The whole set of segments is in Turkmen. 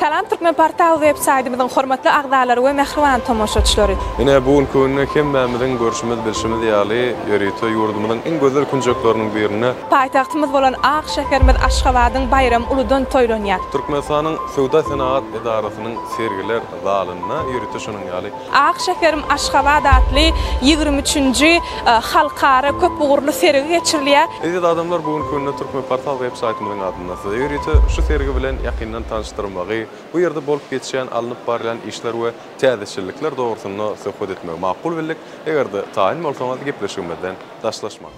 Salam Türkmenportal web saýtymyzyň hormatly agzalary we mähriban tomaşaçylary! Ine, bu günki günde hemmämiziň görşümiz, bilşimiz ýaly, ýörite ýurdumyzyň iň gözel künjekleriniň birinde, Paýtagtymyz bolan ak şäherimiz Aşgabadyň baýramy uludan toýlanýar. Türkmenistanyň Söwda-senagat edarasynyň sergiler zalynda ýörite şunuň ýaly. Ak şäherim Aşgabat atly 23-nji halkara köpugurly sergi geçirilýär. Eziz adamlar, bu günki günde Türkmenportal web saýtymyzyň adyndan size ýörite şu sergi bilen ýakyndan tanyşdyrmagy, bu ýerde bolup geçýän, alnyp barylýan işler we täzeçillikler dogrusynda söhbet etmegi makul bildik. Eger-de taýyn bolsaňyz gepleşigimizden daşlaşmaň.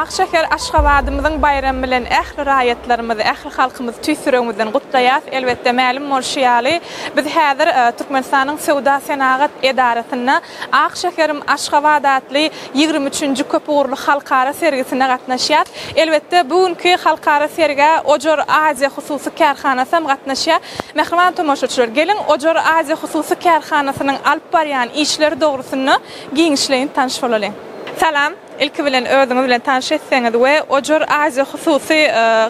Ak şäher Aşgabadymyzyň baýramy bilen ähli raýatlarymyzy, ähli halkymyzy tüýs ýüregimizden gutlaýas. Elbetde, mälim bolşy ýaly, biz häzir Türkmenistanyň Söwda-senagat edarasynda Ak şäherim Aşgabat atly 23-nji köpugurly halkara sergisine gatnaşýas. Elbetde, bu günki halkara sergä Ojar Aziýa hususy kärhanasy hem gatnaşýar. Mähriban tomaşaçylar, geliň, Ojar Aziýa hususy kärhanasynyň alyp barýan işleri dogrusynda giňişleýin tanyş bolalyň. Salam! Ilki bilen özüňiz bilen tanyş etseňiz we Ojar Aziýa hususy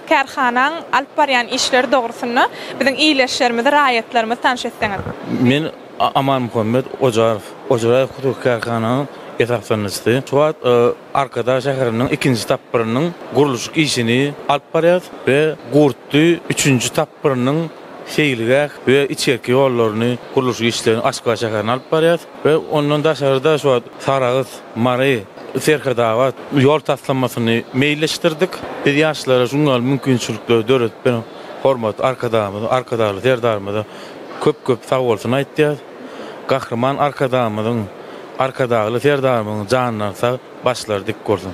kärhanaň alyp barýan işleri dogrusynda biziň ildeşlerimizi, raýatlarymyzy tanyş etseňiz. Men Amanmuhammet Ojarow, Ojar Aziýa hususy kärhananyň esaslanyjysy. Şu wagt Arkadag şäheriniň ikinji tapgyrynyň gurluşyk işini alyp barýarys we Gurtly üçünji tapgyrynyň seýilgäh we içerki ýollaryny gurluşyk işlerini Aşgabat şäherine alyp barýarys we ondan daşary-da şu wagt Sarahs, Mary, Serhetabat ýol taslamasyny meýilleşdirdik. Biz ýaşlara şunuň ýaly mümkinçilikleri döredip beren hormatly Arkadagymyza, Arkadagly Serdarymyza köp-köp sagbolsun aýtýarys. Gahryman Arkadagymyzyň, Arkadagly Serdarymyzyň janlary sag, başlary dik bolsun.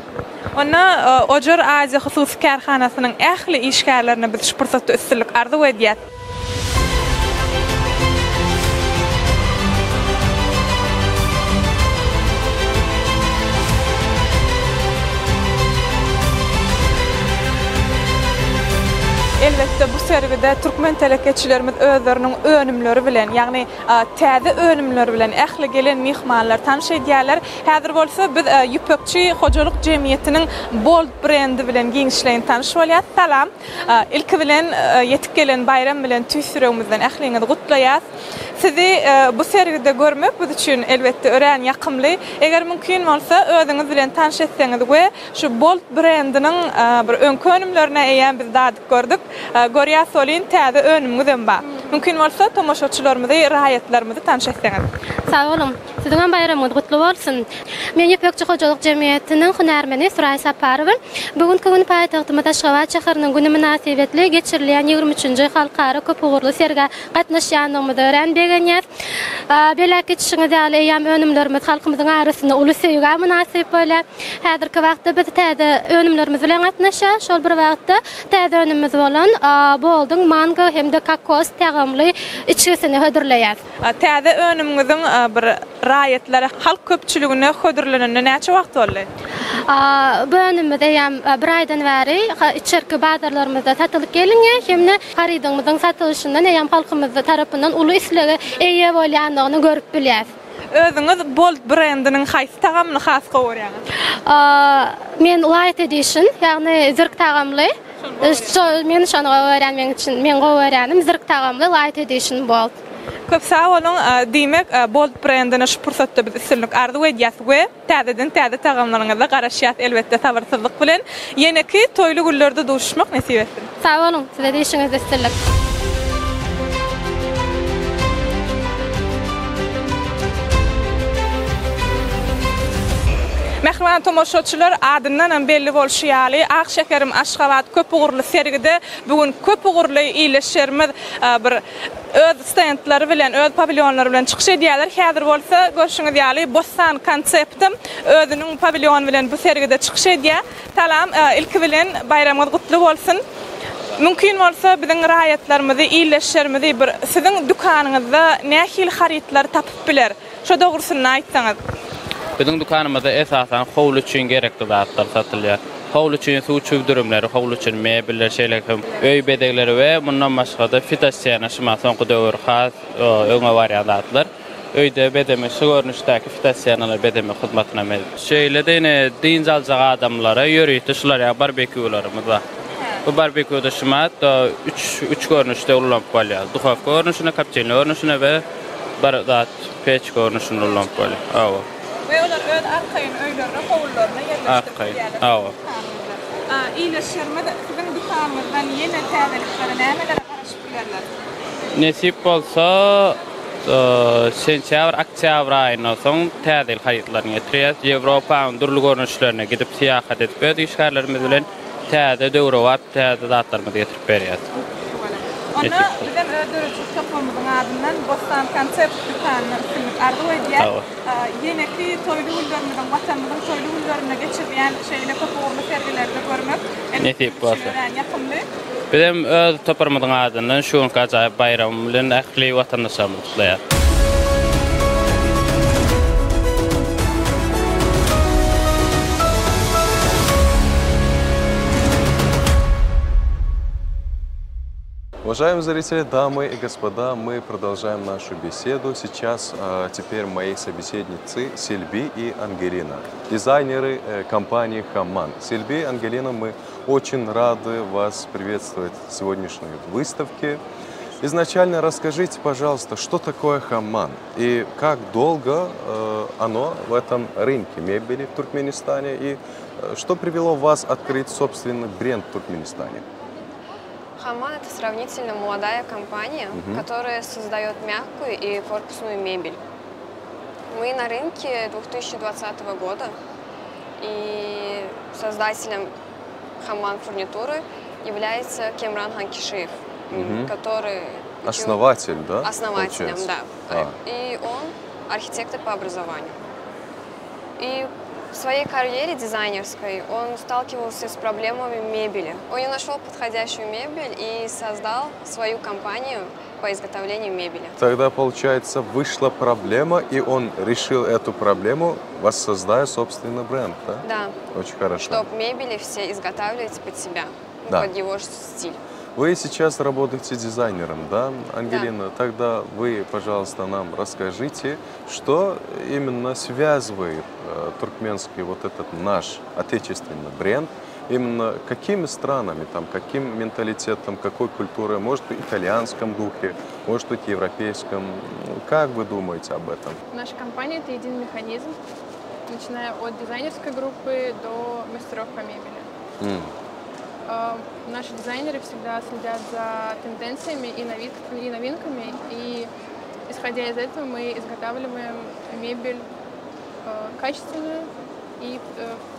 Onda Ojar Aziýa hususy kärhanasynyň ähli işgärlerine biz şu pursatda üstünlik arzuw edýäs. Elbetde, bu sergide türkmen telekeçilerimiz özleriniň önümleri bilen, ýagny täze önümleri bilen ähli gelen myhmanlary tanyş edýärler. Häzir bolsa biz Ýüpekçi hojalyk jemgyýetiniň Bold brendi bilen giňişleýin tanyş bolýas. Salam! Ilki bilen ýetip gelen baýram bilen tüýs ýüregimizden ähliňizi gutlaýas. Sizi bu sergide görmek biz üçin elbetde örän ýakymly. Eger mümkin bolsa özüňiz bilen tanyş etseňiz we şu Bold brendiniň bir öňki önümlerine eýýäm biz dadyp gördük. Görýäs welin täze önümiňizem bar. Mümkin bolsa tomaşaçylarymyzy, raýatlarymyzy tanyş etseňiz. Sag boluň. Siziňem baýramyňyz gutly bolsun! Men Ýüpekçi hojalyk jemgyýetiniň hünärmeni Suraý Saparowa. Bu günki gün paýtagtymyz Aşgabat şäheriniň güni mynasybetli geçirilýän 23-nji halkara köpugurly sergä gatnaşýandygymyza örän begenýäs. Belläp geçişiňiz ýaly, eýýäm önümlerimiz halkymyzyň arasynda uly söýgä mynasyp bolýar. Häzirki wagtda biz täze önümlerimiz bilen gatnaşýarys. Şol bir wagtda täze önümimiz bolan Bolduň mango hem-de kokos tagamly içgisini hödürleýäris. Täze önümiňiziň bir raýatlara, halk köpçüligine hödürlenenine näçe wagt boldy? Bu önümimiz eýýäm bir aýdan bäri içerki bazarlarymyzda satylyp gelinýär hem-de harydyňymyzyň satylyşyndan eýýäm halkymyz tarapyndan uly islege eýe bolýandygyny görüp bilýäris. Özüňiz Bold brendiniň haýsy tagamyny has gowy görýäňiz? Men Light Edition, ýagny zirk tagamly. Men şony gowy görýän, meň üçin meň gowy görýänim zirk tagamly Light Edition Bold. Köp sag boluň. Diýmek, Bold brendine şu pursatda biz üstünlik arzuw edýäs we täzeden täze tagamlaryňyza garaşýas elbetde sabyrsyzlyk bilen. Ýeneki toýly günlerde duşuşmak nesip etsin. Sag boluň, size-de işiňizde üstünlik. Mähriban tomaşaçylar, adyndanam belli bolşy ýaly, Ak şäherim Aşgabat köpugurly sergide bu gün köpugurly ildeşlerimiz bir öz stendleri bilen, öz pawilýonlary bilen çykyş edýärler. Häzir bolsa, görşüňiz ýaly, Bossan konseptem özüniň pawilýony bilen bu sergide çykyş edýär. Salam, ilki bilen baýramyňyz gutly bolsun! Mümkin bolsa, biziň raýatlarymyzy, ildeşlerimizi bir siziň dükanyňyzda nähili harytlary tapyp biler? Şo dogrusynda aýtsaňyz. Biziň dükanymyzda esasan howly üçin gerekli zatlar satylýar. Howly üçin suw çüwdürimleri, howly üçin mebeller, şeýle hem öý bezegleri we mundan başga-da fitostena şuma soňky döwür has öňe barýan zatlar. Öýde bezemek şu görnüşdäki fitostenalar bezemek hyzmatyna me. Şeýle-de ine dynç aljak adamlara ýörite şular ýaly barbekýularymyz bar. Bu barbekýuda şumat üç üç görnüşde ulanyp bolýar. Duhowka görnüşinde, kopçilna görnüşinde we bir zat peç görnüşinde ulanyp bolýar. Hawa. We olar öz arkaýyn öýlerine, howlularyna ýerleşdirip bilýärler. Hawa. Ildeşlerimiz siziň dükanyňyzdan ýene täzeliklere nämelere garaşyp bilerler? Nesip bolsa, sentýabr, oktýabr aýyndan soň täze ýyl harytlaryny getirýäs. Ýewropanyň dürli görnüşlerine gidip syýahat edip öz işgärlerimiz bilen täze döwrebap täze zatlarymyzy getirip berýäs. Onda bizem öz döredijilik toparymyzyň adyndan Bossan Concept dükanyna üstünlik arzuw edýäs. Ýeneki toýly günlerimiziň, Watanymyzyň toýly günlerinde geçirilýän şeýle köpugurly sergilerde görmek Nesip bolsa. örän ýakymly. Bizem öz toparymyzyň adyndan şu günki ajaýyp baýram bilen ähli watandaşlarymyzy gutlaýarys. Уважаемые зрители, дамы и господа, мы продолжаем нашу беседу. Сейчас теперь мои собеседницы Сельби и Ангелина, дизайнеры компании Хамман. Сельби, Ангелина, мы очень рады вас приветствовать в сегодняшней выставке. Изначально расскажите, пожалуйста, что такое Хамман и как долго оно в этом рынке мебели в Туркменистане и что привело вас открыть собственный бренд в Туркменистане? Хамман – это сравнительно молодая компания, которая создает мягкую и корпусную мебель. Мы на рынке 2020 года, и создателем Хамман фурнитуры является Кемран Ханкишиев, который учил Основатель, да? Основателем, получается? да. А. И он архитектор по образованию. И в своей карьере дизайнерской он сталкивался с проблемами мебели. Он не нашел подходящую мебель и создал свою компанию по изготовлению мебели. Тогда, получается, вышла проблема, и он решил эту проблему, воссоздая собственный бренд, да? Да. Очень хорошо. Чтоб мебели все изготавливать под себя, под его стиль. Вы сейчас работаете дизайнером, да, Ангелина? Да. Тогда вы, пожалуйста, нам расскажите, что именно связывает туркменский вот этот наш отечественный бренд, именно какими странами, каким менталитетом, какой культурой, может быть, итальянском духе, может быть, европейском. Как вы думаете об этом? Наша компания — это единый механизм, начиная от дизайнерской группы до мастеров по мебели. Наши дизайнеры всегда следят за тенденциями и новинками, и исходя из этого мы изготавливаем мебель качественную и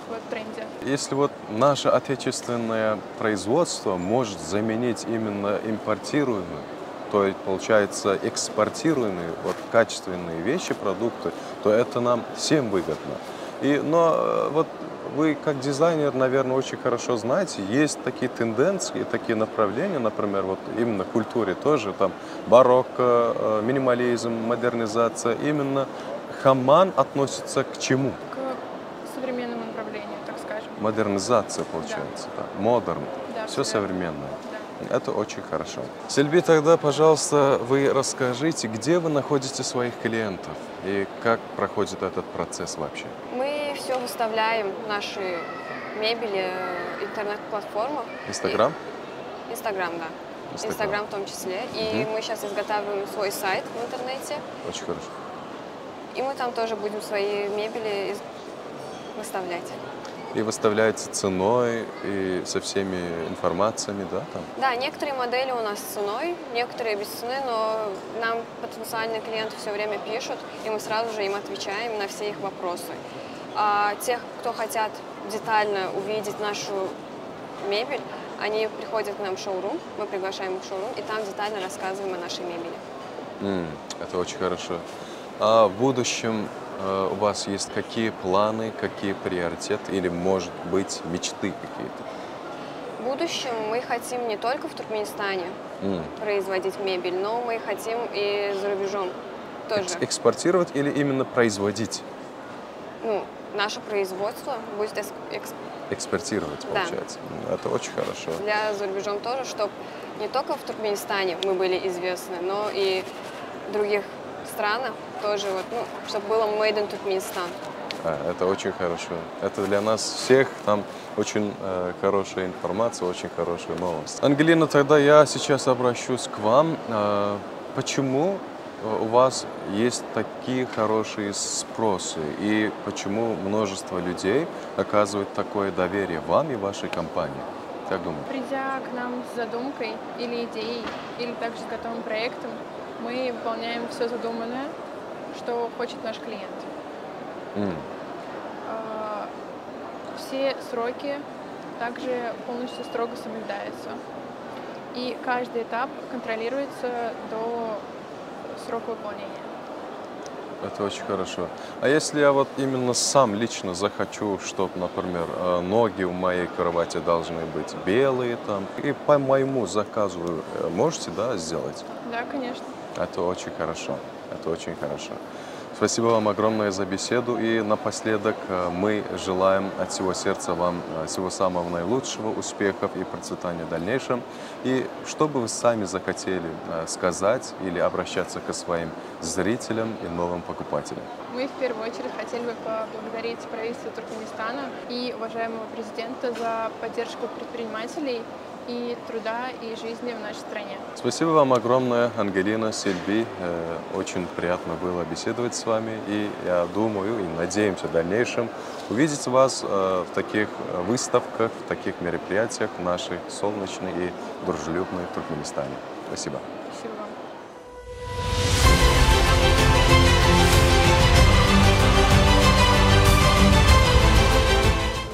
в тренде. Если наше отечественное производство может заменить именно импортируемые, то есть, получается, экспортируемые качественные вещи, продукты, то это нам всем выгодно. Но вы как дизайнер, наверное, очень хорошо знаете, есть такие тенденции, такие направления, например, именно в культуре тоже, барокко, минимализм, модернизация. Именно Хамман относится к чему? К современному направлению, так скажем. Модернизация, получается, Да. да. Модерн. Да, все всё верно. современное. Да. Это очень хорошо. Сельби, тогда, пожалуйста, вы расскажите, где вы находите своих клиентов и как проходит этот процесс вообще? Мы все выставляем наши мебели в интернет-платформах. Инстаграм? Инстаграм, да. Инстаграм. Инстаграм в том числе. И мы щас изготавливаем свой сайт в интернете. Очень хорошо. И мы там тоже будем свои мебели выставлять. И выставляете ценой и со всеми информациями, да? Там? Да, некоторые модели у нас с ценой, некоторые без цены, но нам потенциальные клиенты все время пишут, и мы сразу же им отвечаем на все их вопросы. А тех, кто хотят детально увидеть нашу мебель, они приходят к нам в шоурум, мы приглашаем их в шоурум, и там детально рассказываем о нашей мебели. Это очень хорошо. А в будущем у вас есть какие планы, какие приоритеты или, может быть, мечты какие-то? В будущем мы хотим не только в Туркменистане производить мебель, но мы хотим и за рубежом тоже. Экспортировать или именно производить? наше производство будет экс... экспортировать, получается. Да. Это очень хорошо. Для за рубежом тоже, чтобы не только в Туркменистане мы были известны, но и в других странах тоже, вот, ну, чтобы было made in Туркменистан. А, это очень хорошо. Это для нас всех там очень э, хорошая информация, очень хорошая новость. Ангелина, тогда я сейчас обращусь к вам. Э, почему э, у вас есть такие хорошие спросы и почему множество людей оказывает такое доверие вам и вашей компании? Как думаете? Придя к нам с задумкой или идеей, или также с готовым проектом, мы выполняем все задуманное, что хочет наш клиент. Mm. Все сроки также полностью строго соблюдаются. И каждый этап контролируется до срока выполнения. Это очень хорошо. А если я вот именно сам лично захочу, чтобы, например, э, ноги у моей кровати должны быть белые там, и по моему заказу э, можете, да, сделать? Да, конечно. Это очень хорошо. Это очень хорошо. Спасибо вам огромное за беседу. И напоследок э, мы желаем от всего сердца вам э, всего самого наилучшего, успехов и процветания в дальнейшем. И что бы вы сами захотели э, сказать или обращаться к своим зрителям и новым покупателям? Мы в первую очередь хотели бы поблагодарить правительство Туркменистана и уважаемого президента за поддержку предпринимателей и труда, и жизни в нашей стране. Спасибо вам огромное, Ангелина, Сельби. Э, очень приятно было беседовать с вами. И я думаю и надеемся в дальнейшем увидеть вас э, в таких выставках, в таких мероприятиях в нашей солнечной и дружелюбной Туркменистане. Спасибо. Спасибо вам.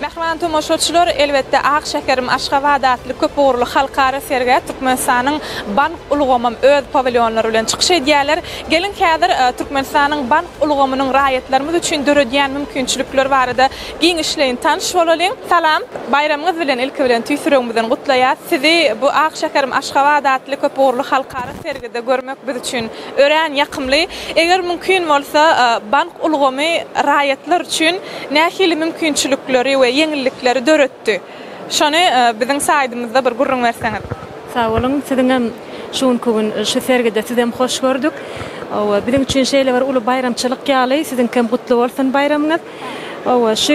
Mähriban tomaşaçylar, elbetde Ak şäherim Aşgabat atly köp ugurly halkara sergä Türkmenistanyň bank ulgamam öz pawilýonlary bilen çykyş edýärler. Geliň häzir Türkmenistanyň bank ulgamynyň raýatlarymyz üçin döredýän mümkinçilikleri barada giňişleýin tanyş bolalyň. Salam! Baýramyňyz bilen ilki bilen tüýs ýüregimizden gutlaýas. Sizi bu Ak şäherim Aşgabat atly köp ugurly halkara sergide görmek biz üçin örän ýakymly. Eger mümkin bolsa, bank ulgamy raýatlar üçin nähili mümkinçilikleri we ýeňillikleri döretdi? Şony biziň saýdymyzda bir gürrüň berseňiz. Sag boluň, siziňem şu günki gün şu sergide sizem hoş gördük. Hawa, biziň üçin şeýle bir uly baýramçylyk ýaly, siziňkem gutly bolsun baýramyňyz. Hawa, şu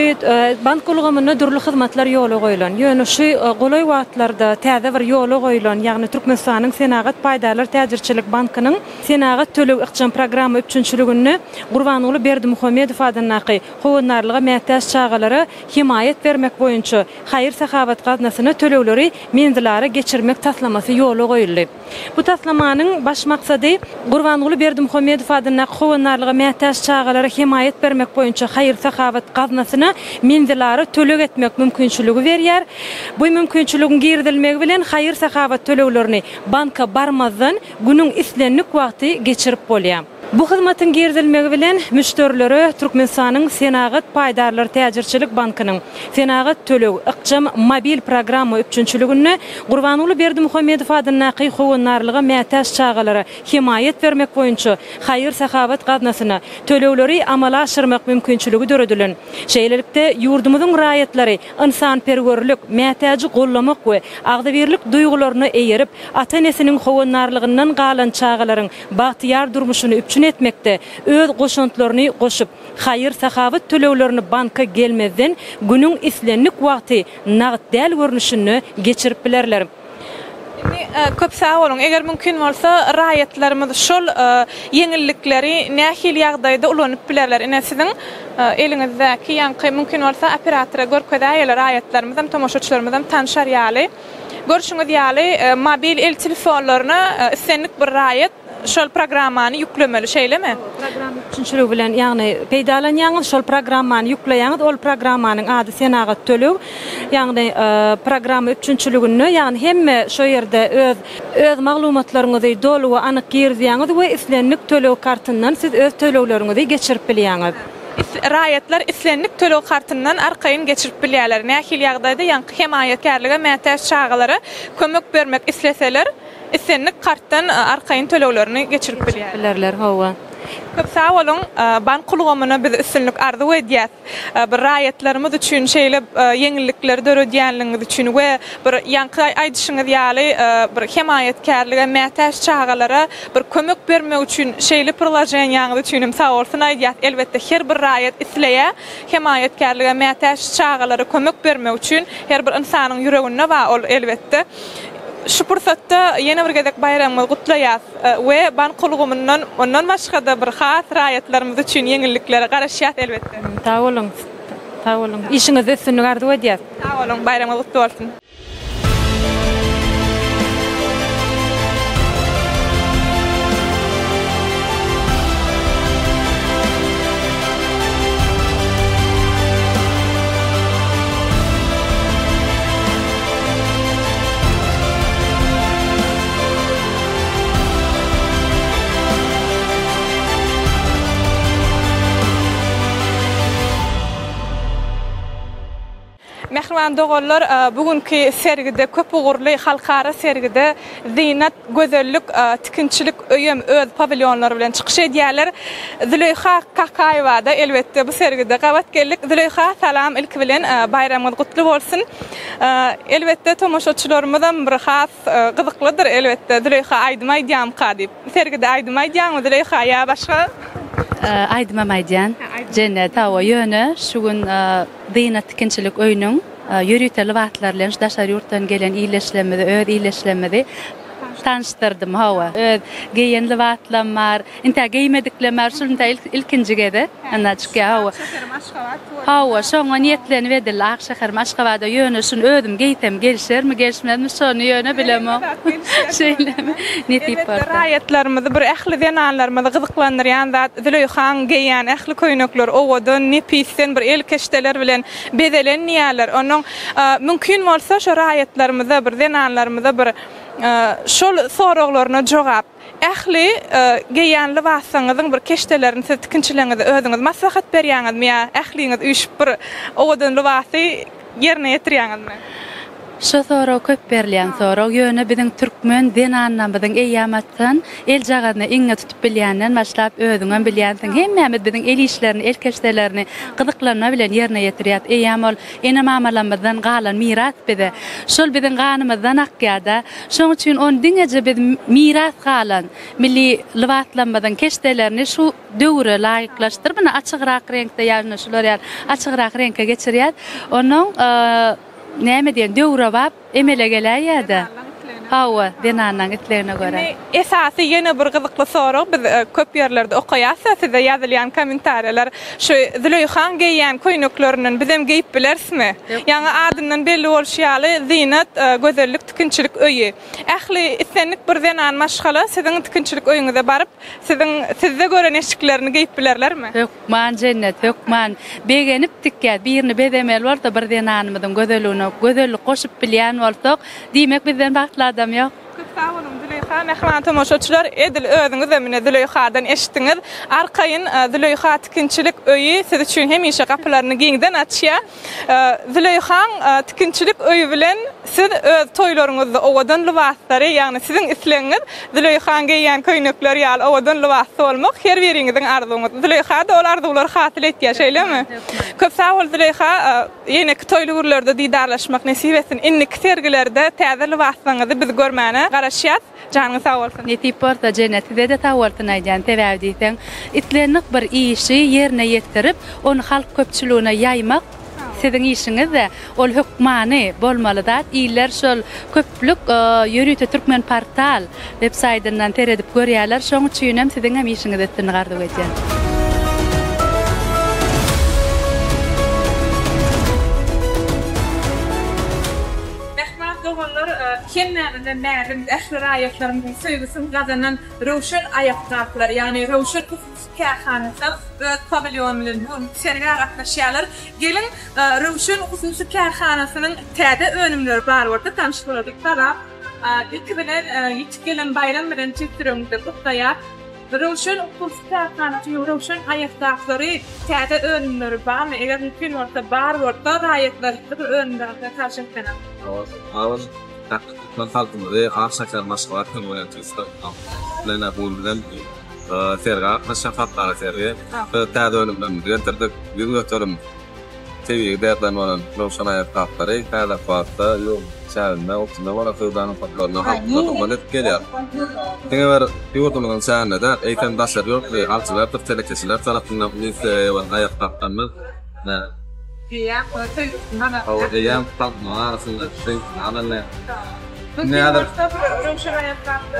bank ulgamynda dürli hyzmatlar ýola goýlan. Ýöne şu golaý wagtlarda täze bir ýola goýlan, ýagny Türkmenistanyň Senagat paýdarlar täjirçilik bankynyň Senagat töleg ykjam programma üpjünçiliginde Gurbanguly Berdimuhamedow adyndaky howandarlyga mätäç çagalara hemaýat bermek boýunça haýyr-sahawat gaznasyna tölegleri menzilara geçirmek taslamasy ýola goýuldy. Bu taslamanyň baş maksady Gurbanguly Berdimuhamedow adyndaky howandarlyga mätäç çagalara hemaýat bermek boýunça haýyr-sahawat gaznasyna menzilara töleg etmek mümkinçiligi berýär. Bu mümkinçiligiň girizilmegi bilen haýyr-sahawat töleglerini banka barmazdan günüň islendik wagty geçirip bolýar. Bu hyzmatyň girizilmegi bilen, müşderilere Türkmenistanyň Senagat paýdarlar täjirçilik bankynyň Senagat töleg ykjam mobil programma üpjünçiliginde Gurbanguly Berdimuhamedow adyndaky howandarlyga mätäç çagalara hemaýat bermek boýunça haýyr-sahawat gaznasyna tölegleri amala aşyrmak mümkinçiligi döredilen. Şeýlelikde, ýurdumyzyň raýatlary ynsanperwerlik, mätäji gollamak we agzybirlik duýgularyna eýerip, ata-enesiniň howandarlygyndan galan çagalaryň bagtyýar durmuşyny üpjün etmekde öz goşantlaryny goşup, haýyr-sahawat töleglerini banka gelmezden günüň islendik wagty nagt däl görnüşinde geçirip bilerler. Indi köp sag boluň. Eger mümkin bolsa, raýatlarymyz şol ýeňillikleri nähili ýagdaýda ulanyp bilerler? Ine, siziň eliňizdäki ýaňky, mümkin bolsa, operatora görkezäýeli, raýatlarymyzam, tomaşaçylarymyzam tanşar ýaly. Görşüňiz ýaly, mobil el telefonlaryna islendik bir raýat şol programmany ýüklemeli, şeýlemi? Programma üpjünçiligi bilen, ýagny peýdalanýaňyz, şol programmany ýükleýäňiz, ol programmanyň ady Senagat töleg, ýagny programma üpjünçiliginde, ýagny hemme şo ýerde öz öz maglumatlaryňyzy doly we anyk girizýäňiz we islendik töleg kartyndan siz öz tölegleriňizi geçirip bilýäňiz. Raýatlar islendik töleg kartyndan arkaýyn geçirip bilýärler. Nähili ýagdaýda ýaňky hemaýatkärlige mätäç çagalara kömek bermek isleseler, islendik kartdan arkaýyn töleglerini geçirip bilýärler. Bilerler, hawa. Köp sag boluň, bank ulgamyna biz üstünlik arzuw edýäs. Bir raýatlarymyz üçin şeýle ýeňillikleri döredýänligiňiz üçin we bir ýaňky aýdyşyňyz ýaly bir hemaýatkärlige mätäç çagalara bir kömek bermek üçin şeýle priloženiýaňyz üçin hem sag bolsun aýdýas. Elbetde her bir raýat isleýär hemaýatkärlige mätäç çagalara kömek bermek üçin her bir ynsanyň ýüreginde bar ol elbetde. Şu pursatda ýene bir gezek baýramyňyzy gutlaýas we bank ulgamyndan ondan başga-da bir has raýatlarymyz üçin ýeňilliklere garaşýas elbetde. Sag boluň. Sag boluň. Işiňizde üstünlik arzuw edýäs. Sag boluň. Baýramyňyz gutly bolsun. Mähriban doganlar, bu günki sergide, köp ugurly halkara sergide Zynat gözellik tikinçilik öýem öz pawilýonlary bilen çykyş edýärler. Züleýha Kakaýewa-da elbetde bu sergide gabat geldik. Züleýha, salam ilki bilen baýramyňyz gutly bolsun. Elbetde tomaşaçylarymyzam bir has gyzyklydyr elbetde Züleýha aýdym aýdýamyka diýip. Sergide aýdym aýdýaňmy Züleýha ýa başga? Aýdymam aýdýan Jennet hawa ýöne şu gün Zynat tikinçilik öýüniň ýörite lybaslar bilen şu daşary ýurtdan gelen ildeşlerimizi, öz ildeşlerimizi tanyşdyrdym, hawa. Öz geýen lybaslam bar, intä geýmediklem bar, şul intä ilkinji gezek ynha çykýar, hawa. Ak şäherim Aşgabat boldy. Hawa, şoňa niýetlenip edildi Ak şäherim Aşgabada, ýöne şuny özüm geýsem gelişermi, gelişmezmi, şony ýöne bilemok. Şeýlemi? Nesip bolsa. Elbetde, raýatlarymyzy, bir ähli zenanlarymyzy gyzyklandyrýan zat, Züleýhaň geýýän ähli köýnekleri owadan, nepisden bir el keşdeler bilen bezelen diýýärler. Onuň mümkin bolsa şo raýatlarymyza, bir zenanlarymyza bir şol soraglaryna jogap. Ähli geýýän lybaslaryňyzyň bir keşdelerini siz tikinçileriňize özüňiz maslahat berýäňizmi ýa ähliňiz üýşüp bir owadan lybasy ýerine ýetirýäňizmi? Şo sorag köp berilýän sorag. Ýöne biziň türkmen zenanlarymyzyň eýýamatdan eljagazyna iňňe tutup bilýänden başlap özüňem bilýänsiň hemmämiz biziň el işlerini, el keşdelerini gyzyklanma bilen ýerine ýetirýäs. Eýýäm ol ene-mamalarymyzdan galan miras bize. Şol biziň ganymyzdan akýar-da. Şoň üçin ony diňeje biz miras galan milli lybaslarymyzyň keşdelerini şu döwre laýyklaşdyryp, ine açygrak reňkde ýa şular ýaly açygrak reňke geçirýäs. Onuň näme diýen, döwrebap emele geläýýär-de. Hawa, zenanlaryň islegine görä. Indi esasy ýene bir gyzykly sorag, biz köp ýerlerde okaýas-da, size ýazylýan kommentariýalar, şu Züleýhaň geýýän köýneklerinden bizem geýip bilerismi? Ýaňy adyndan belli bolşy ýaly, Zynat gözellik tikinçilik öýi. Ähli islendik bir zenan maşgala siziň tikinçilik öýüňize baryp, siziň sizde gören eşiklerini geýip bilerlermi? Hökman Jennet, hökman. Begenip tikýäs. Birini bezemeli bolsa bir zenanymyzyň gözelligine gözellik goşup bilýän bolsak, diýmek bizden bagtly adam ýok. Köp sag boluň Züleýha. Mähriban tomaşaçylar, edil özüňizem ine Züleýhadan eşitdiňiz. Arkaýyn Züleýha tikinçilik öýi siz üçin hemişe gapylaryny giňden açýar. Züleýhaň tikinçilik öýi bilen siz öz toýlaryňyzda owadan lybaslary, ýagny siziň islegiňiz Züleýhaň geýýän köýnekleri ýaly owadan lybasly bolmak her biriňiziň arzuwyňyz. Züleýha-da ol arzuwlary hasyl etýär, şeýlemi? Köp sag bol Züleýha, ýeneki toýly günlerde didarlaşmak nesip etsin. Indiki sergilerde täze lybaslaryňyzy biz görmäne garaşýas. Janyňyz sag bolsun. Nesip bolsa Jennet size-de sag bolsun aýdýan sebäbi diýseň islendik bir işi ýerine ýetirip ony halk köpçüligine ýaýmak siziň işiňiz-de ol hökmany bolmaly zat iller şol köplük ýörite Türkmenportal web saýdyndan seredip görýärler şoň üçinem siziňem işiňize üstünlik arzuw edýän. Mähriban doganlar Hemmämize mälim, ähli raýatlarymyzyň söýgüsini gazanan Röwşen aýakgaplary, ýagny Röwşen hususy kärhanasy öz pawilýony bilen bu günki sergä gatnaşýarlar. Geliň, Röwşen hususy kärhanasynyň täze önümleri bar bolsa tanyş bolalyk. Salam! Ilki bilen, ýetip gelen baýram bilen tüýs ýüregimizden gutlaýas. Röwşen hususy kärhanasynyň Röwşen aýakgaplary täze önümleri barmy? Eger mümkin bolsa, bar bolsa, raýatlarymyzy bu önümler bilen tanyş etseňiz. Hawa, türkmen halkymyzy ak şäherim Aşgabat bilen bilen bu gün bizem Sergä gatnaşýan halkara sergi. Biz täze önümlerimizi getirdik. 100% tebigy deriden bolan Röwşen aýakgaplary häzirki wagtda ýurduň çäginde otuzdan gowrak söwda nokatlarynda halkymyza hyzmat edip gelýär. Diňe bir ýurdumyzyň çäginde däl, eýsem daşary ýurtly alyjylardyr telekeçiler tarapyndan isleg eýe bolan aýakgaplarymyz eýýäm halkymyzyň arasynda söýgüsini alyndy. Mümkin bolsa bir Röwşen aýakgapda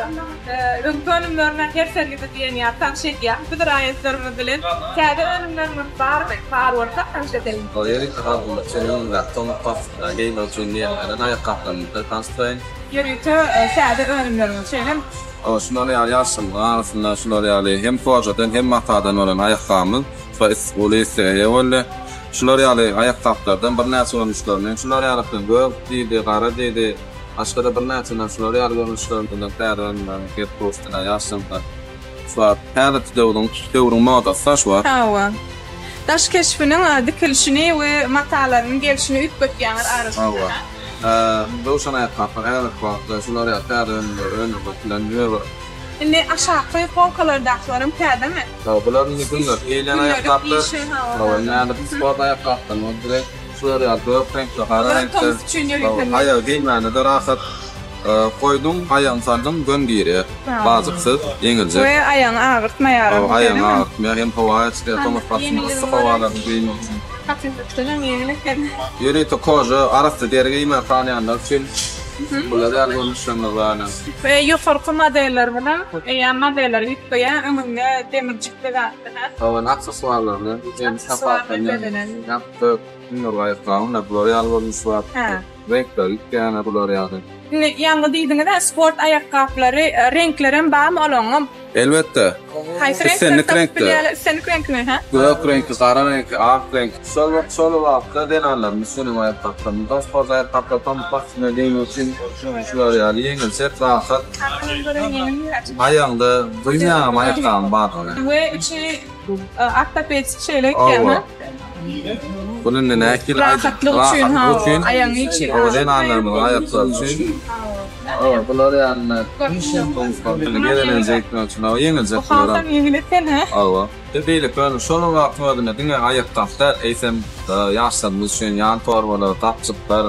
öňki önümlerine her sergide diýen ýaly tanyş edýär biz raýatlarymyz bilen. Täze önümleriňiz barmy? Bar bolsa tanyş edeliň. Ol ýörite halkymyz üçin öňündäki tomus paslynda geýmek üçin niýetlenen aýakgaplarymyzy tanyşdyraýyn. Ýörite täze önümleriňiz şeýlemi? Hawa, şular ýaly ýaşlarymyzyň arasynda şular ýaly hem kožadan hem matadan bolan aýakgabymyz uly islege eýe boldy. Şular ýaly aýakgaplardan birnäçe görnüşlerini, şular ýalysyny gök diýdi, gara diýdi, başga-da birnäçe şular ýaly görnüşlerinden täze önümleriň gelip gowuşdyna ýaşlarymyza şu wagt häzirki döwrüň döwrüň modasy-da şu wagt. Hawa. Daş keşbiniň dikilişini we matalarynyň gelşini üýtgetýäňiz arasynda. Hawa. Röwşen aýakgaplar häzirki wagtda şular ýaly täze önümler öndürilip bilen. Indi aşaky polkalardakylaram täzemi? Hawa, bular indi gündelik geýilýän aýakgaplar. Hawa, indi häzir sport aýakgaplaryny boldy. Şular ýaly gök reňkli, gara reňkli. Tomus üçin ýörite. Aýagy geýmäne-de rahat. Goýduň, aýagyňy saldyň, göni girýär. Bajyksyz, ýeňiljek. We aýagyňy agyrtmaýar. Hawa, aýagyňy agyrtmaýar. Hem howa geçirýär, tomus paslynda yssy howalaryny geýmek üçin. Hakykatdanam ýeňil eken. Ýörite koža, arassa deri geýmäni halaýanlar üçin bular ýaly görnüşlerimiz bar. We ýokarky modeller bilen eýýäm modeller üýtgeýär, öňünde demirjikli zatlar. Hawa, aksessuarlar bilen hem tapawutlanýar. Ýapgy, iňňe aýakgabyň bular ýaly görnüşi bar. Reňkleri üýtgeýär bular ýaly. Indi ýaňy diýdiňiz-ä sport aýakgaplary, reňklerem barmy olaňam? Elbetde. Haýsy reňkleri Islendik tapyp reňkde. bilýärler? Islendik reňkini, hä? Gök reňki, gara reňki, ak reňki. Şol wagt şol wagtda zenanlarymyz üçin hem aýakgaplarymyz bar. Sport aýakgaplary pamyk basyna geýmek üçin şular ýaly ýeňiljek, rahat. Aýagyňda duýmaýaňam aýakgabyň bardygyny. We içi ortopedik şeýle ekeni. Hawa. Bunu indi nähili Rahatlyk üçin, rahatlyk üçin. Aýagyň içi. Hawa, zenanlarymyzyň aýaklary üçin. Hawa, bular ýaly gezelenje gitmek üçin, hawa, ýeňiljek bular. Bu hasam ýeňil eken, hä? Hawa. Bir beýleki önüm, şol bir wagtyň özünde diňe aýakgap däl, eýsem, ýaşlarymyz üçin ýan torbalar, gapjyklar,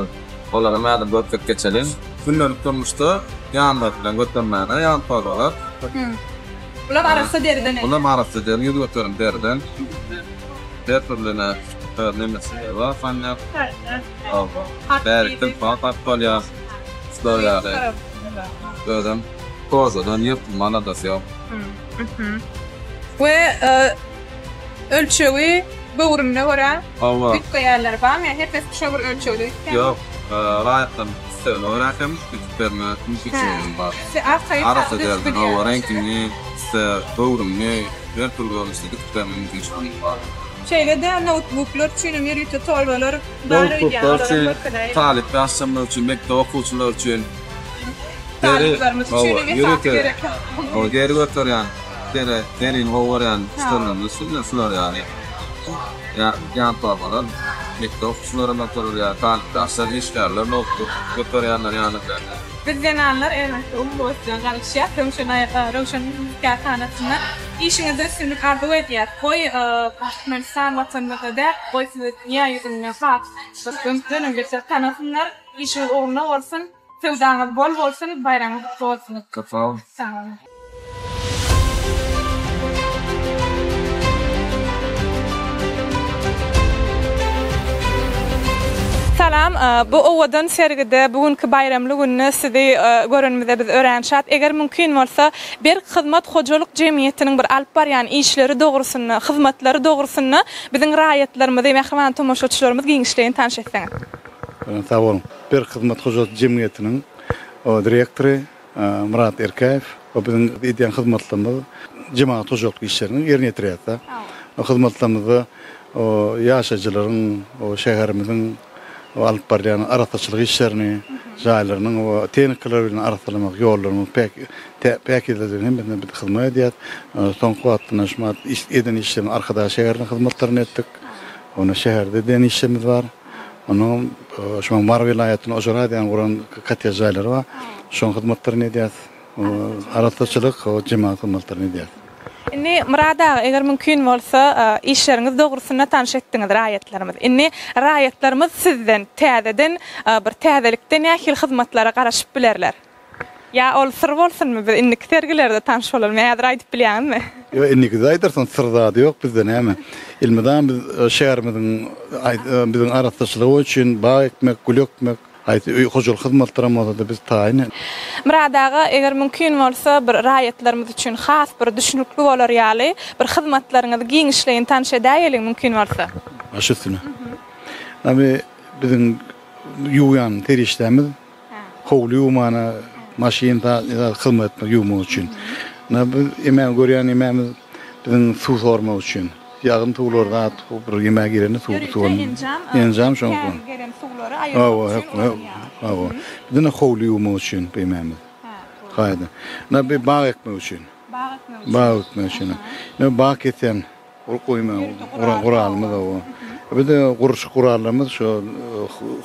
olaram häzir görkezip geçeliň. Gündelik durmuşda ýanlary bilen götermäne ýan torbalar. Bular arassa deriden eken. Bular arassa deri, 100% deriden. Her türlüne öz nemesi bar, sanýar. Bärikden pat alyp bolýar. Şular ýaly. Özem kožadan ýyrtylma aladasy ýok. We ölçegi göwrümine görä üýtgeýärler barmy? Her kes şo bir ölçegde üýtgämi? Ýok, raýatlaryň islegine görä hem üýtgüp berme mümkinçiligimiz bar. Arassa deriden, hawa, reňkini, göwrümini her türli görnüşde dikip berme mümkinçiligimiz bar. Şeýle-de noutbuklar üçin hem ýörite torbalar bar öýdýän, Noutbuklar üçin, talyp ýaşlarymyz üçin, mekdep okuwçylary üçin. Talyplarymyz üçin hem esasy gerek. Hawa, deri göterýän, deri, derini gowy görýän müşderilerimiz üçin şular ýaly ýan torbalar. Mekdep okuwçylary hem göterilýär, talyp ýaşlar, işgärler noutbuk göterýänler ýanynda. Biz zenanlar elbetde uly höwes bilen garaşýas Röwşen Röwşen kärhanasynda işiňizde üstünlik arzuw edýäs. Goý Türkmenistan watanymyzda däl, goý sizi dünýä ýüzünde has bir öňdenem beter tanasynlar. Işiňiz ugruna bolsun, söwdaňyz bol bolsun, baýramyňyz gutly bolsun. Köp sag boluň. Sag boluň. Salam, bu owadan sergide bu günki baýramly günde sizi görenimize biz örän şat. Eger mümkin bolsa, Berk Hyzmat hojalyk jemgyýetiniň bir alyp barýan işleri dogrusynda, hyzmatlary dogrusynda biziň raýatlarymyzy, mähriban tomaşaçylarymyzy giňişleýin tanyş etseňiz. Örän sag boluň. Berk Hyzmat hojalyk jemgyýetiniň direktory Myrat Erkäýew we biziň edýän hyzmatlarymyz jemagat hojalyk işlerini ýerine ýetirýäris-de. Hyzmatlarymyzda ýaşaýjylaryň, şäherimiziň alyp barýan arassaçylyk işlerini, jaýlarynyň we tehnikalar bilen arassalamak, ýollarynyň päkizligini hemmesine biz hyzmat edýäris. Soňky wagtda şumat eden işlerimiz Arkadag şäheriniň hyzmatlaryny etdik. Onda şäherde eden işlerimiz bar. Onuň şu Mary welaýatynda Ojar Aziýanyň guran kottej jaýlary bar. Şoň hyzmatlaryny edýäs. Arassaçylyk, jemagat hyzmatlaryny edýäs. Indi Myrat aga, eger mümkin bolsa, işleriňiz dogrusynda tanyş etdiňiz raýatlarymyzy. Indi raýatlarymyz sizden täzeden bir täzelikde nähili hyzmatlara garaşyp bilerler? Ýa ol syr bolsunmy, biz indiki sergilerde tanyş bolalmy, häzir aýdyp bilýäňizmi? Ýok, indikide aýdarsyň, syr zady ýok bizde näme. Elmydama biz şäherimiziň biziň arassaçylygy üçin bag ekmek, gül ekmek, Haýsy öý hojalyk hyzmatlaram bolsa-da biz taýyn. Myrat aga, eger mümkin bolsa, bir raýatlarymyz üçin has bir düşnükli bolar ýaly, bir hyzmatlaryňyzy giňişleýin tanyş edäýeliň mümkin bolsa. Baş üstüne. Abi biziň ýuwýan serişdämiz howly ýuwmana, maşyn zat hyzmat etmek ýuwmak üçin. Biz emäň görýän emämiz biziň suw sormak üçin. Ýagyn suwlary zat bir ýemäge girende suw Ýörite enjam, enjam şoň täze gelen suwlary aýyrmak üçin ulanylýar. Hawa. Bizde howly ýuwmak üçin bu emämiz. Haýda. Na bir bag ekmek üçin. Bag ekmek üçin. Bag ekmek üçin. Na bag kesýän goýma guralymyz hawa. Bizde gurluşyk gurallarymyz şo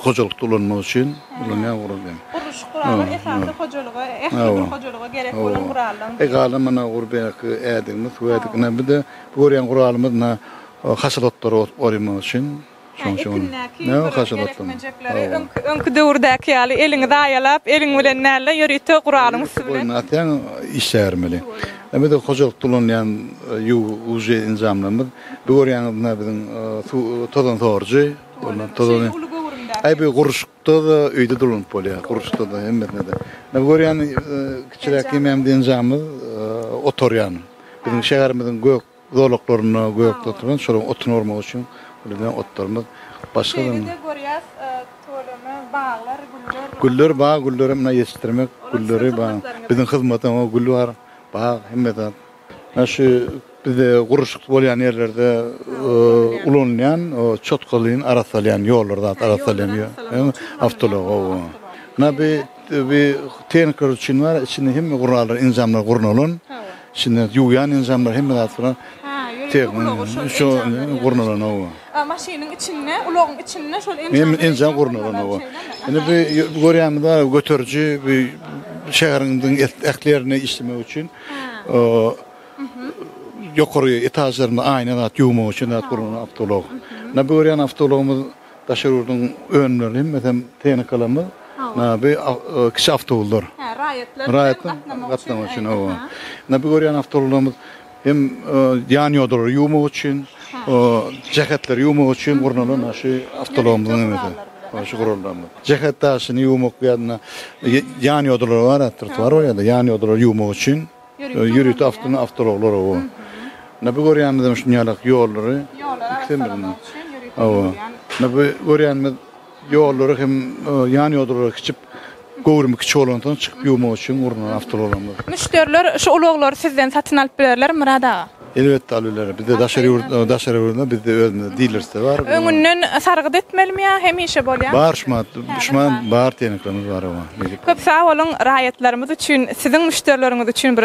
hojalykda ulanmak üçin ulanýan gural. Gurluşyk gurallar esasy hojalyga, ähli bir hojalyga gerek bolan gurallar. E galan mana gurbeýaky ädigimiz, suw ädik. Ine bir-de Bu görýän guralymyz ine haşal otlary ormak üçin. Şoň üçin. Ekindäki bir gerekmejekleri öňki öňki döwürdäki ýaly eliňi zaýalap, eliň bilen däl-de, ýörite guralyň üsti bilen. Boýnuna atýaň, işläbermeli. Ine bu-da hojalykda ulanylýan ýuwujy enjamlarymyz. Bu görýäňiz ine biziň suw tozan sorujy. Şeýle uly göwrümdäki. Aý bu gurluşykda-da, öýde-de ulanyp bolýar. Gurluşykda-da, hemmesinde-de. Ine bu görýän kiçiräk hemem enjamymyz otarýan. Biziň şäherimiziň gök zolaklarynda gök oturan şolaryň otuny ormak üçin ulanýan otlarymyz. Başga Şeýle-de görýäs, tüweleme, baglar, güller. Güller, bag gülleri muna ýetişdirmek, gülleri bag. Biziň hyzmatymyzda gül bar, bag, hemme zat. Mana şu bizde gurluşyk bolýan ýerlerde ulanylýan çotgalyny arassalaýan ýollary zat arassalaýan awtoulag hawa. Muna bu Bu tehnikalar üçin bar, içinde hemme gurallar, enjamlar gurnalan. Içinde ýuwýan enjamlar, hemme zat bar. Ha, ýörite ulagy şol Şo gurnalan hawa. Maşynyň içinde, ulagyň içinde şol enjamlar enjam gurnalan hawa. Indi bu görýämiz bar, göteriji bu şäheriň ähli ýerinde işlemek üçin. Ýokary etažlarynda aýna zat ýuwmak üçin zat gurnalan awtoulag. Indi bu görýän awtoulagymyz Daşary ýurduň önümleri hemmesem tehnikalarymyz bu kiçi awtobuslar. Hä, raýatlar bilen gatnamak üçin. Hawa. Indi bu görýän awtoulaglarymyz hem ýan ýodalary ýuwmak üçin, jähetleri ýuwmak üçin gurnalan şu awtoulagymyzyň hemmesi. Şu gurallarymyz. Jähet daşyny ýuwmak ýa-da ýan ýodalary bar, trotuar bar ýa-da ýan ýodalary ýuwmak üçin Ýörite awtoulaglar hawa. Ine bu görýänimizem şuny ýalak ýollary. Ýollary arassalamak üçin ýörite Hawa. Ine bu görýänimiz ýollary hem ýan ýodalary kiçip, göwrümi kiçi bolansoň çykyp ýuwmak üçin gurnalan awtoulaglarymyz. Müşderiler şu ulaglary sizden satyn alyp bilerlermi Myrat aga? Elbetde alyp bilerler. Bizde daşary ýurt daşary ýurda bizde özümizde dilersde bar. Öňünden sargyt etmelimi ýa hemişe bolýarmy? Bar şumat şumat bar tehnikalarymyz bar hawa. Köp sag boluň raýatlarymyz üçin siziň müşderileriňiz üçin bir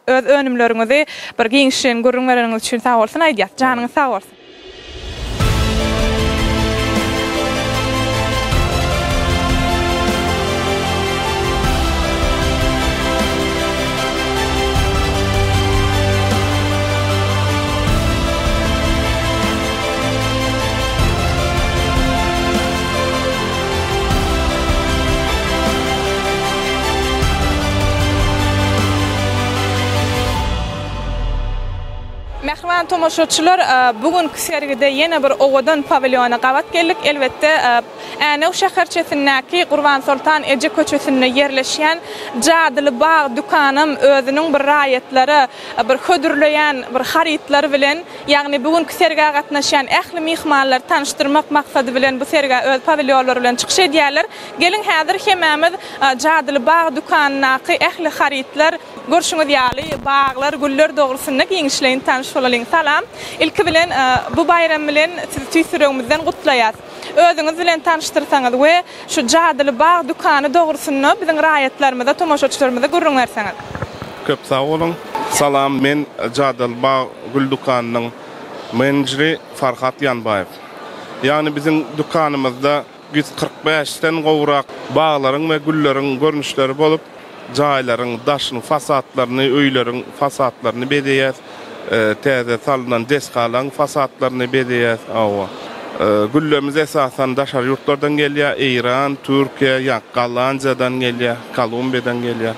öz önümleriňizi bir giňişleýin gürrüň bereniňiz üçin sag bolsun aýdýas. Janyňyz sag bolsun. Mähriban tomaşaçylar, bu günki sergide ýene bir owadan pawilýona gabat geldik. Elbetde, Änew şäherçesindäki Gurbansoltan eje köçesinde ýerleşýän Jadyly bag dükanam özüniň bir raýatlara bir hödürleýän bir harytlary bilen, ýagny bu günki sergä gatnaşýan ähli myhmanlary tanyşdyrmak maksady bilen bu sergä öz pawilýonlary bilen çykyş edýärler. Geliň häzir hemmämiz Jadyly bag dükanyndaky ähli harytlar, görşüňiz ýaly, baglar, güller dogrusynda giňişleýin tanyş bolalyň. Salam! Ilki bilen bu baýram bilen sizi tüýs ýüregimizden gutlaýas. Özüňiz bilen tanyşdyrsaňyz we şu Jadyly bag dükany dogrusynda biziň raýatlarymyza, tomaşaçylarymyza gürrüň berseňiz. Köp sag boluň. Salam, men Jadyly bag gül dükanynyň menejeri Farhat Ýanbaýew. Ýagny biziň dükanymyzda 145 den gowrak baglaryň we gülleriň görnüşleri bolup, jaýlaryň daşyny, fasadlaryny, öýleriň fasadlaryny bezeýäs. Täze salnan desgalaryň fasadlaryny bezeýäs. Hawa. Güllerimiz esasan daşary ýurtlardan gelýär, Eýran, Türkiýe, ýa Gollandiýadan gelýär, Kolumbiýadan gelýär.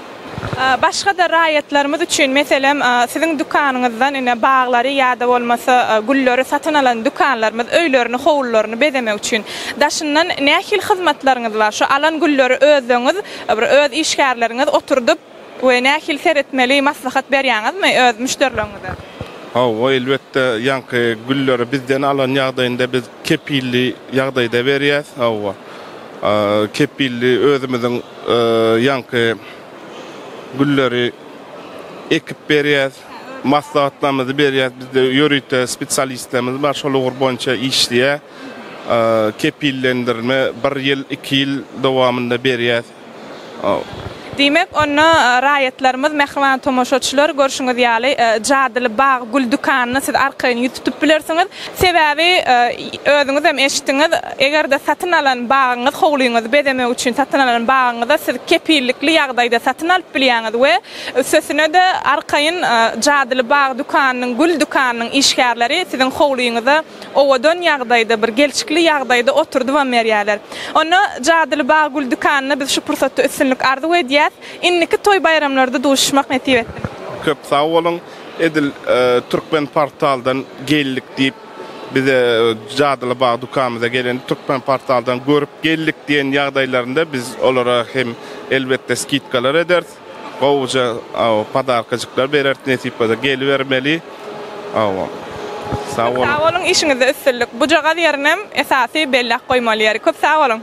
Başga-da raýatlarymyz üçin, meselem, siziň dükanyňyzdan ine baglary ýa-da bolmasa gülleri satyn alan dükanlarymyz öýlerini, howlularyny bezemek üçin daşyndan nähili hyzmatlaryňyz bar? Şu alan gülleri özüňiz bir öz işgärleriňiz oturdyp we nähili seretmeli maslahat berýäňizmi öz müşderileriňize? Hawa, elbetde, ýaňky gülleri bizden alan ýagdaýynda biz kepilli ýagdaýda berýäs. Hawa. Kepilli özümiziň ýaňky gülleri ekip berýäs. Maslahatlarymyzy berýäs. Bizde ýörite spesialistlerimiz bar, şol ugur boýunça işleýär. Kepillendirme bir ýyl, iki ýyl dowamynda berýäs. Diýmek, onda raýatlarymyz, mähriban tomaşaçylar, görşüňiz ýaly, Jadyly bag gül dükanyna siz arkaýyn ýüz tutup bilersiňiz. Sebäbi, özüňiz hem eşitdiňiz, eger-de satyn alan bagyňyz, howlyňyzy bezemek üçin satyn alan bagyňyza siz kepillikli ýagdaýda satyn alyp bilýäňiz we üstesine-de arkaýyn Jadyly bag dükanynyň, gül dükanynyň işgärleri siziň howlyňyza owadan ýagdaýda, bir gelşikli ýagdaýda oturdybam berýärler. Onda Jadyly bag gül dükanyna biz şu pursatda üstünlik arzuw edýäs. Indiki toý-baýramlarda duşuşmak nesip etsin. Köp sag boluň. Edil Türkmenportaldan geldik diýip bize Jadyly bag dükanymyza gelende Türkmenportaldan görüp geldik diýen ýagdaýlarynda biz olara hem elbetde skidkalar ederis. Gowuja podarkajyklar bereris nesip bolsa gelibermeli. Hawa. Sag boluň. Sag boluň işiňizde üstünlik. Bujagaz ýerinem esasy belläp goýmaly ýeri. Köp sag boluň.